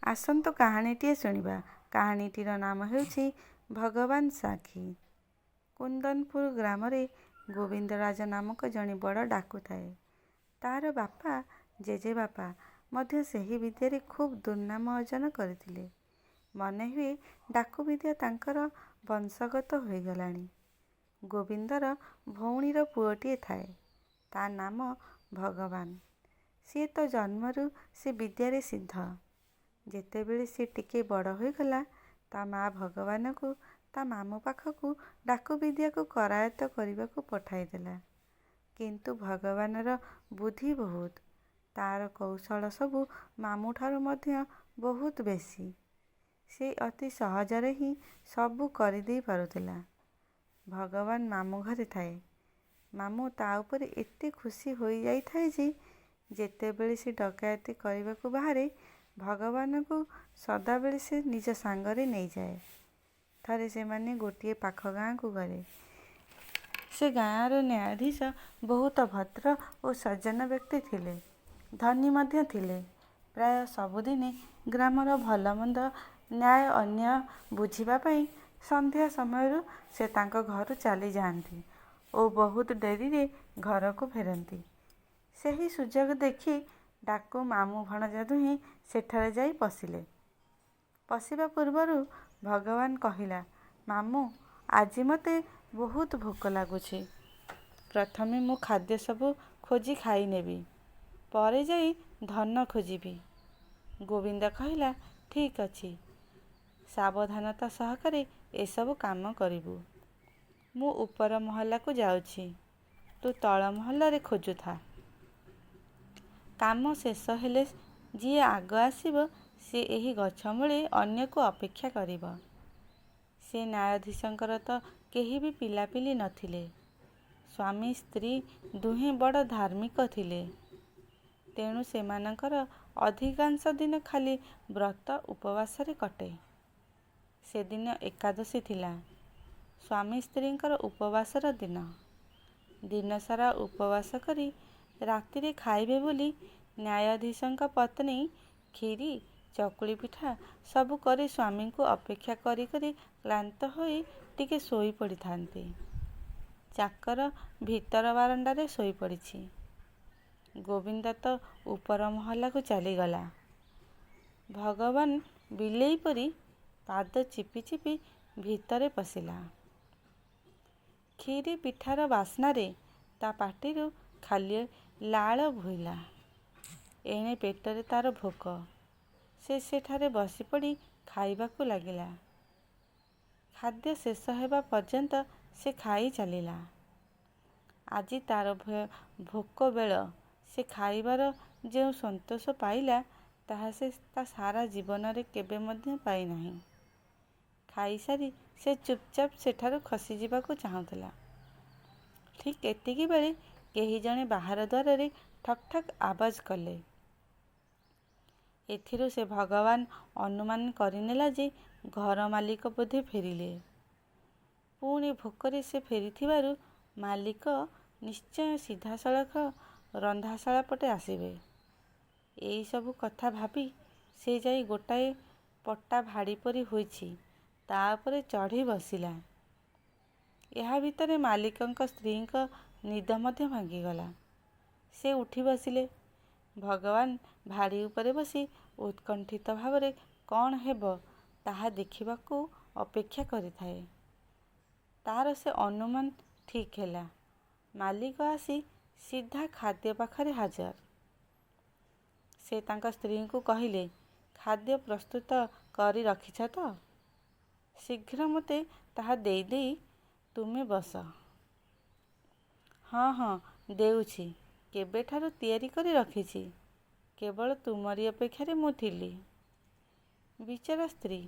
ଆସନ୍ତୁ କାହାଣୀଟିଏ ଶୁଣିବା। କାହାଣୀଟିର ନାମ ହେଉଛି ଭଗବାନ ସାକ୍ଷୀ। କୁନ୍ଦନପୁର ଗ୍ରାମରେ ଗୋବିନ୍ଦରାଜ ନାମକ ଜଣେ ବଡ଼ ଡାକୁ ଥାଏ। ତା'ର ବାପା, ଜେଜେବାପା ମଧ୍ୟ ସେହି ବିଦ୍ୟାରେ ଖୁବ୍ ଦୁର୍ନାମ ଅର୍ଜନ କରିଥିଲେ। ମନେହୁଏ ଡାକୁ ବିଦ୍ୟା ତାଙ୍କର ବଂଶଗତ ହୋଇଗଲାଣି। ଗୋବିନ୍ଦର ଭଉଣୀର ପୁଅଟିଏ ଥାଏ। ତା' ନାମ ଭଗବାନ। ସିଏ ତ ଜନ୍ମରୁ ସେ ବିଦ୍ୟାରେ ସିଦ୍ଧ। ଯେତେବେଳେ ସେ ଟିକେ ବଡ଼ ହୋଇଗଲା, ତା' ମା' ଭଗବାନକୁ ତା' ମାମୁଁ ପାଖକୁ ଡାକୁବିଦ୍ୟାକୁ କରାୟତ୍ତ କରିବାକୁ ପଠାଇଦେଲା। କିନ୍ତୁ ଭଗବାନର ବୁଦ୍ଧି ବହୁତ। ତା'ର କୌଶଳ ସବୁ ମାମୁଁଠାରୁ ମଧ୍ୟ ବହୁତ ବେଶୀ। ସେ ଅତି ସହଜରେ ହିଁ ସବୁ କରିଦେଇ ପାରୁଥିଲା। ଭଗବାନ ମାମୁଁ ଘରେ ଥାଏ। ମାମୁଁ ତା' ଉପରେ ଏତେ ଖୁସି ହୋଇଯାଇଥାଏ ଯେ, ଯେତେବେଳେ ସେ ଡକାୟତି କରିବାକୁ ବାହାରେ, ଭଗବାନକୁ ସଦାବେଳେ ସେ ନିଜ ସାଙ୍ଗରେ ନେଇଯାଏ। ଥରେ ସେମାନେ ଗୋଟିଏ ପାଖ ଗାଁକୁ ଗଲେ। ସେ ଗାଁର ନ୍ୟାୟାଧୀଶ ବହୁତ ଭଦ୍ର ଓ ସଜ୍ଜନ ବ୍ୟକ୍ତି ଥିଲେ। ଧନୀ ମଧ୍ୟ ଥିଲେ। ପ୍ରାୟ ସବୁଦିନେ ଗ୍ରାମର ଭଲମନ୍ଦ, ନ୍ୟାୟ ଅନ୍ୟାୟ ବୁଝିବା ପାଇଁ ସନ୍ଧ୍ୟା ସମୟରୁ ସେ ତାଙ୍କ ଘରୁ ଚାଲିଯାଆନ୍ତି ଓ ବହୁତ ଡେରିରେ ଘରକୁ ଫେରନ୍ତି। ସେହି ସୁଯୋଗ ଦେଖି ଡାକୁ ମାମୁଁ ଭଣଜା ଦୁହେଁ ସେଠାରେ ଯାଇ ପଶିଲେ। ପଶିବା ପୂର୍ବରୁ ଭଗବାନ କହିଲା, ମାମୁଁ, ଆଜି ମୋତେ ବହୁତ ଭୋକ ଲାଗୁଛି। ପ୍ରଥମେ ମୁଁ ଖାଦ୍ୟ ସବୁ ଖୋଜି ଖାଇନେବି। ପରେ ଯାଇ ଧନ ଖୋଜିବି। ଗୋବିନ୍ଦ କହିଲା, ଠିକ୍ ଅଛି, ସାବଧାନତା ସହକାରେ ଏସବୁ କାମ କରିବୁ। ମୁଁ ଉପର ମହଲାକୁ ଯାଉଛି, ତୁ ତଳ ମହଲାରେ ଖୋଜୁଥା। କାମ ଶେଷ ହେଲେ ଯିଏ ଆଗ ଆସିବ, ସେ ଏହି ଗଛମୂଳେ ଅନ୍ୟକୁ ଅପେକ୍ଷା କରିବ। ସେ ନ୍ୟାୟାଧୀଶଙ୍କର ତ କେହି ବି ପିଲାପିଲି ନଥିଲେ। ସ୍ୱାମୀ ସ୍ତ୍ରୀ ଦୁହେଁ ବଡ଼ ଧାର୍ମିକ ଥିଲେ। ତେଣୁ ସେମାନଙ୍କର ଅଧିକାଂଶ ଦିନ ଖାଲି ବ୍ରତ ଉପବାସରେ କଟେ। ସେଦିନ ଏକାଦଶୀ ଥିଲା। ସ୍ୱାମୀ ସ୍ତ୍ରୀଙ୍କର ଉପବାସର ଦିନ। ଦିନସାରା ଉପବାସ କରି ରାତିରେ ଖାଇବେ ବୋଲି ନ୍ୟାୟାଧୀଶଙ୍କ ପତ୍ନୀ କ୍ଷୀରି, ଚକୁଳି ପିଠା ସବୁ କରି ସ୍ୱାମୀଙ୍କୁ ଅପେକ୍ଷା କରି କରି କ୍ଳାନ୍ତ ହୋଇ ଟିକେ ଶୋଇପଡ଼ିଥାନ୍ତି। ଚାକର ଭିତର ବାରଣ୍ଡାରେ ଶୋଇପଡ଼ିଛି। ଗୋବିନ୍ଦ ତ ଉପର ମହଲାକୁ ଚାଲିଗଲା। ଭଗବାନ ବିଲେଇ ପରି ପାଦ ଚିପି ଚିପି ଭିତରେ ପଶିଲା। କ୍ଷୀରି ପିଠାର ବାସ୍ନାରେ ତା' ପାଟିରୁ ଖାଲି ଲାଳ ବୋହିଲା। ଏଣେ ପେଟରେ ତା'ର ଭୋକ। ସେ ସେଠାରେ ବସିପଡ଼ି ଖାଇବାକୁ ଲାଗିଲା। ଖାଦ୍ୟ ଶେଷ ହେବା ପର୍ଯ୍ୟନ୍ତ ସେ ଖାଇ ଚାଲିଲା। ଆଜି ତା'ର ଭୋକ ବେଳ ସେ ଖାଇବାର ଯେଉଁ ସନ୍ତୋଷ ପାଇଲା, ତାହା ସେ ତା' ସାରା ଜୀବନରେ କେବେ ମଧ୍ୟ ପାଇନାହିଁ। ଖାଇସାରି ସେ ଚୁପ୍ଚାପ୍ ସେଠାରୁ ଖସିଯିବାକୁ ଚାହୁଁଥିଲା। ଠିକ୍ ଏତିକିବେଳେ କେହି ଜଣେ ବାହାର ଦ୍ୱାରରେ ଠକ୍ ଠକ୍ ଆବାଜ କଲେ। ଏଥିରୁ ସେ ଭଗବାନ ଅନୁମାନ କରିନେଲା ଯେ ଘର ମାଲିକ ବୋଧେ ଫେରିଲେ। ପୁଣି ଭୋକରେ ସେ ଫେରିଥିବାରୁ ମାଲିକ ନିଶ୍ଚୟ ସିଧାସଳଖ ରନ୍ଧାଶାଳା ପଟେ ଆସିବେ। ଏଇସବୁ କଥା ଭାବି ସେ ଯାଇ ଗୋଟାଏ ପଟା ଭାଡ଼ି ପରି ହୋଇଛି, ତା' ଉପରେ ଚଢ଼ି ବସିଲା। ଏହା ଭିତରେ ମାଲିକଙ୍କ ସ୍ତ୍ରୀଙ୍କ ନିଦ ମଧ୍ୟ ଭାଙ୍ଗିଗଲା। ସେ ଉଠି ବସିଲେ। ଭଗବାନ ଭାଡ଼ି ଉପରେ ବସି ଉତ୍କଣ୍ଠିତ ଭାବରେ କ'ଣ ହେବ ତାହା ଦେଖିବାକୁ ଅପେକ୍ଷା କରିଥାଏ। ତା'ର ସେ ଅନୁମାନ ଠିକ୍ ହେଲା। ମାଲିକ ଆସି ସିଧା ଖାଦ୍ୟ ପାଖରେ ହାଜର। ସେ ତାଙ୍କ ସ୍ତ୍ରୀଙ୍କୁ କହିଲେ, ଖାଦ୍ୟ ପ୍ରସ୍ତୁତ କରି ରଖିଛ ତ? ଶୀଘ୍ର ମୋତେ ତାହା ଦେଇଦେଇ ତୁମେ ବସ। ହଁ ହଁ, ଦେଉଛି। କେବେଠାରୁ ତିଆରି କରି ରଖିଛି। କେବଳ ତୁମରି ଅପେକ୍ଷାରେ ମୁଁ ଥିଲି। ବିଚରା ସ୍ତ୍ରୀ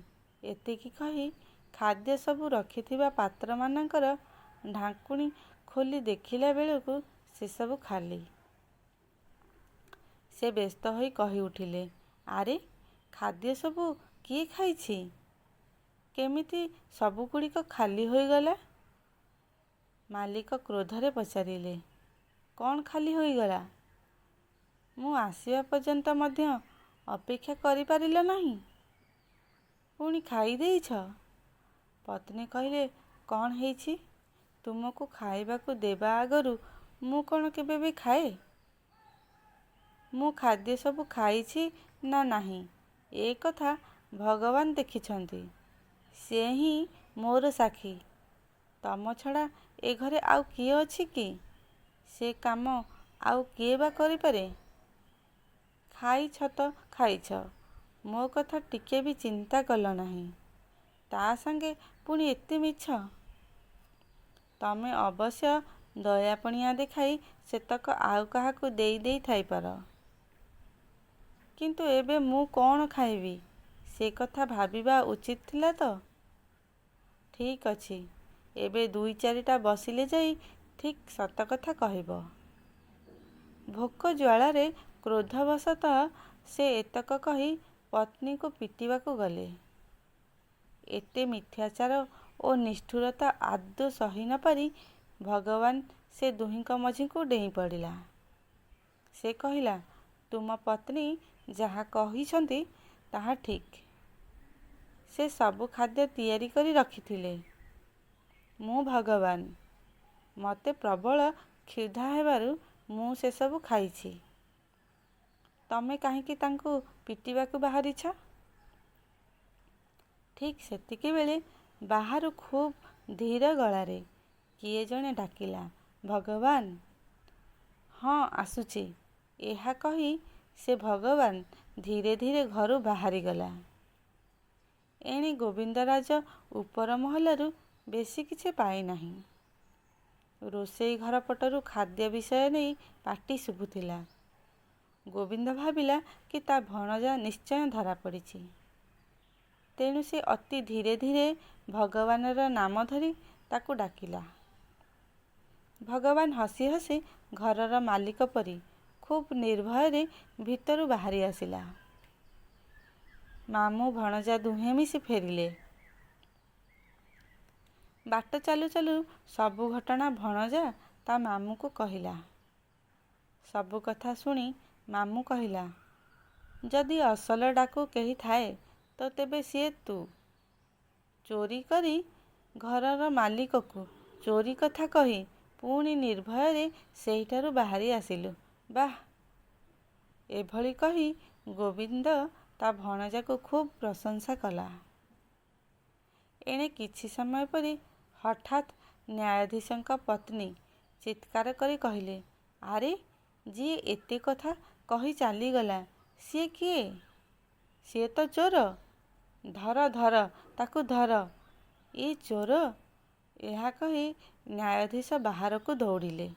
ଏତିକି କହି ଖାଦ୍ୟ ସବୁ ରଖିଥିବା ପାତ୍ରମାନଙ୍କର ଢାଙ୍କୁଣୀ ଖୋଲି ଦେଖିଲା ବେଳକୁ ସେସବୁ ଖାଲି। ସେ ବ୍ୟସ୍ତ ହୋଇ କହିଉଠିଲେ, ଆରେ, ଖାଦ୍ୟ ସବୁ କିଏ ଖାଇଛି? କେମିତି ସବୁଗୁଡ଼ିକ ଖାଲି ହୋଇଗଲା? ମାଲିକ କ୍ରୋଧରେ ପଚାରିଲେ, କ'ଣ ଖାଲି ହୋଇଗଲା? ମୁଁ ଆସିବା ପର୍ଯ୍ୟନ୍ତ ମଧ୍ୟ ଅପେକ୍ଷା କରିପାରିଲ ନାହିଁ? ପୁଣି ଖାଇ ଦେଇଛ। ପତ୍ନୀ କହିଲେ, କ'ଣ ହେଇଛି? ତୁମକୁ ଖାଇବାକୁ ଦେବା ଆଗରୁ ମୁଁ କ'ଣ କେବେ ବି ଖାଏ? ମୁଁ ଖାଦ୍ୟ ସବୁ ଖାଇଛି ନା ନାହିଁ, ଏ କଥା ଭଗବାନ ଦେଖିଛନ୍ତି। ସେ ହିଁ ମୋର ସାକ୍ଷୀ। ତମ ଛଡ଼ା ଏ ଘରେ ଆଉ କିଏ ଅଛି କି? ସେ କାମ ଆଉ କିଏ ବା କରିପାରେ? ଖାଇଛ ତ ଖାଇଛ, ମୋ କଥା ଟିକେ ବି ଚିନ୍ତା କଲ ନାହିଁ। ତା ସାଙ୍ଗେ ପୁଣି ଏତେ ମିଛ। ତମେ ଅବଶ୍ୟ ଦୟାପଣିଆ ଦେଖାଇ ସେତକ ଆଉ କାହାକୁ ଦେଇ ଦେଇଥାଇପାର। କିନ୍ତୁ ଏବେ ମୁଁ କ'ଣ ଖାଇବି, ସେ କଥା ଭାବିବା ଉଚିତ ଥିଲା ତ? ଠିକ୍ ଅଛି, ଏବେ ଦୁଇ ଚାରିଟା ବସିଲେ ଯାଇ ଠିକ୍ ସତ କଥା କହିବ। ଭୋକ ଜ୍ୱାଳାରେ କ୍ରୋଧବଶତଃ ସେ ଏତକ କହି ପତ୍ନୀଙ୍କୁ ପିଟିବାକୁ ଗଲେ। ଏତେ ମିଥ୍ୟାଚାର ଓ ନିଷ୍ଠୁରତା ଆଦୌ ସହି ନ ପାରି ଭଗବାନ ସେ ଦୁହିଁଙ୍କ ମଝିକୁ ଡେଇଁ ପଡ଼ିଲା। ସେ କହିଲା, ତୁମ ପତ୍ନୀ ଯାହା କହିଛନ୍ତି ତାହା ଠିକ୍। ସେ ସବୁ ଖାଦ୍ୟ ତିଆରି କରି ରଖିଥିଲେ। ମୁଁ ଭଗବାନ। ମୋତେ ପ୍ରବଳ କ୍ଷୁଧା ହେବାରୁ ମୁଁ ସେସବୁ ଖାଇଛି। ତମେ କାହିଁକି ତାଙ୍କୁ ପିଟିବାକୁ ବାହାରିଛ? ଠିକ୍ ସେତିକିବେଳେ ବାହାରୁ ଖୁବ୍ ଧୀର ଗଳାରେ କିଏ ଜଣେ ଡାକିଲା, ଭଗବାନ! ହଁ, ଆସୁଛି। ଏହା କହି ସେ ଭଗବାନ ଧୀରେ ଧୀରେ ଘରୁ ବାହାରିଗଲା। ଏଣେ ଗୋବିନ୍ଦରାଜ ଉପର ମହଲାରୁ ବେଶୀ କିଛି ପାଇନାହିଁ। ରୋଷେଇ ଘର ପଟରୁ ଖାଦ୍ୟ ବିଷୟ ନେଇ ପାଟି ଶୁଭୁଥିଲା। ଗୋବିନ୍ଦ ଭାବିଲା କି ତା ଭଣଜା ନିଶ୍ଚୟ ଧରାପଡ଼ିଛି। ତେଣୁ ସେ ଅତି ଧୀରେ ଧୀରେ ଭଗବାନର ନାମ ଧରି ତାକୁ ଡାକିଲା। ଭଗବାନ ହସି ହସି ଘରର ମାଲିକ ପରି ଖୁବ୍ ନିର୍ଭୟରେ ଭିତରୁ ବାହାରି ଆସିଲା। ମାମୁଁ ଭଣଜା ଦୁହେଁ ମିଶି ଫେରିଲେ। ବାଟ ଚାଲୁ ଚାଲୁ ସବୁ ଘଟଣା ଭଣଜା ତା ମାମୁଁକୁ କହିଲା। ସବୁ କଥା ଶୁଣି ମାମୁଁ କହିଲା, ଯଦି ଅସଲ ଡାକୁ କେହି ଥାଏ ତ ତେବେ ସିଏ ତୁ। ଚୋରି କରି ଘରର ମାଲିକକୁ ଚୋରି କଥା କହି ପୁଣି ନିର୍ଭୟରେ ସେହିଠାରୁ ବାହାରି ଆସିଲୁ। ବାଃ! ଏଭଳି କହି ଗୋବିନ୍ଦ ତା ଭଣଜାକୁ ଖୁବ୍ ପ୍ରଶଂସା କଲା। ଏଣେ କିଛି ସମୟ ପରେ ହଠାତ୍ ନ୍ୟାୟାଧୀଶଙ୍କ ପତ୍ନୀ ଚିତ୍କାର କରି କହିଲେ, ଆରେ, ଯିଏ ଏତେ କଥା କହି ଚାଲିଗଲା, ସିଏ କିଏ? ସିଏ ତ ଚୋର। ଧର ଧର, ତାକୁ ଧର। ଏ ଚୋର! ଏହା କହି ନ୍ୟାୟାଧୀଶ ବାହାରକୁ ଦୌଡ଼ିଲେ।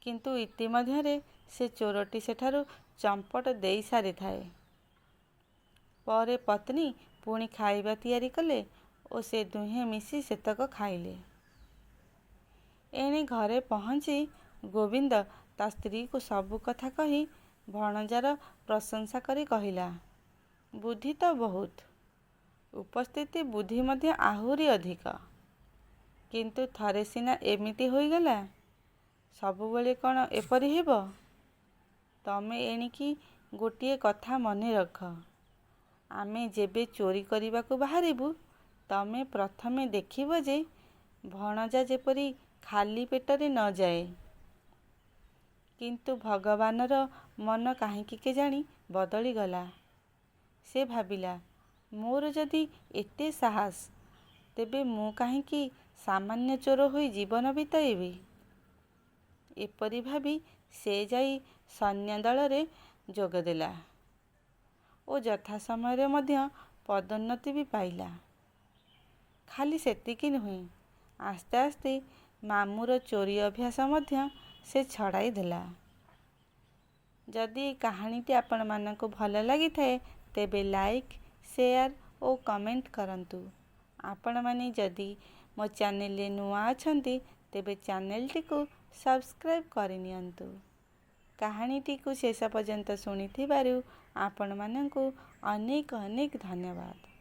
କିନ୍ତୁ ଇତିମଧ୍ୟରେ ସେ ଚୋରଟି ସେଠାରୁ ଚମ୍ପଟ ଦେଇ ସାରିଥାଏ। ପରେ ପତ୍ନୀ ପୁଣି ଖାଇବା ତିଆରି କଲେ ଓ ସେ ଦୁହେଁ ମିଶି ସେତକ ଖାଇଲେ। ଏଣେ ଘରେ ପହଞ୍ଚି ଗୋବିନ୍ଦ ତା ସ୍ତ୍ରୀକୁ ସବୁ କଥା କହି ଭଣଜାର ପ୍ରଶଂସା କରି କହିଲା, ବୁଦ୍ଧି ତ ବହୁତ, ଉପସ୍ଥିତି ବୁଦ୍ଧି ମଧ୍ୟ ଆହୁରି ଅଧିକ। କିନ୍ତୁ ଥରେ ସିନା ଏମିତି ହୋଇଗଲା, ସବୁବେଳେ କ'ଣ ଏପରି ହେବ? ତମେ ଏଣିକି ଗୋଟିଏ କଥା ମନେ ରଖ। ଆମେ ଯେବେ ଚୋରି କରିବାକୁ ବାହାରିବୁ, ତମେ ପ୍ରଥମେ ଦେଖିବ ଯେ ଭଣଜା ଯେପରି ଖାଲି ପେଟରେ ନ ଯାଏ। କିନ୍ତୁ ଭଗବାନର ମନ କାହିଁକି କେଜାଣି ବଦଳିଗଲା। ସେ ଭାବିଲା, ମୋର ଯଦି ଏତେ ସାହସ, ତେବେ ମୁଁ କାହିଁକି ସାମାନ୍ୟ ଚୋର ହୋଇ ଜୀବନ ବିତାଇବି? ଏପରି ଭାବି ସେ ଯାଇ ସୈନ୍ୟଦଳରେ ଯୋଗଦେଲା ଓ ଯଥାସମୟରେ ମଧ୍ୟ ପଦୋନ୍ନତି ବି ପାଇଲା। ଖାଲି ସେତିକି ନୁହେଁ, ଆସ୍ତେ ଆସ୍ତେ ମାମୁଁର ଚୋରି ଅଭ୍ୟାସ ମଧ୍ୟ ସେ ଛଡ଼ାଇ ଦେଲା। ଯଦି କାହାଣୀଟି ଆପଣମାନଙ୍କୁ ଭଲ ଲାଗିଥାଏ, ତେବେ ଲାଇକ୍, ସେୟାର ଓ କମେଣ୍ଟ କରନ୍ତୁ। ଆପଣମାନେ ଯଦି ମୋ ଚ୍ୟାନେଲରେ ନୂଆ ଅଛନ୍ତି, ତେବେ ଚ୍ୟାନେଲଟିକୁ ସବସ୍କ୍ରାଇବ୍ କରିନିଅନ୍ତୁ। କାହାଣୀଟିକୁ ଶେଷ ପର୍ଯ୍ୟନ୍ତ ଶୁଣିଥିବାରୁ ଆପଣମାନଙ୍କୁ ଅନେକ ଅନେକ ଧନ୍ୟବାଦ।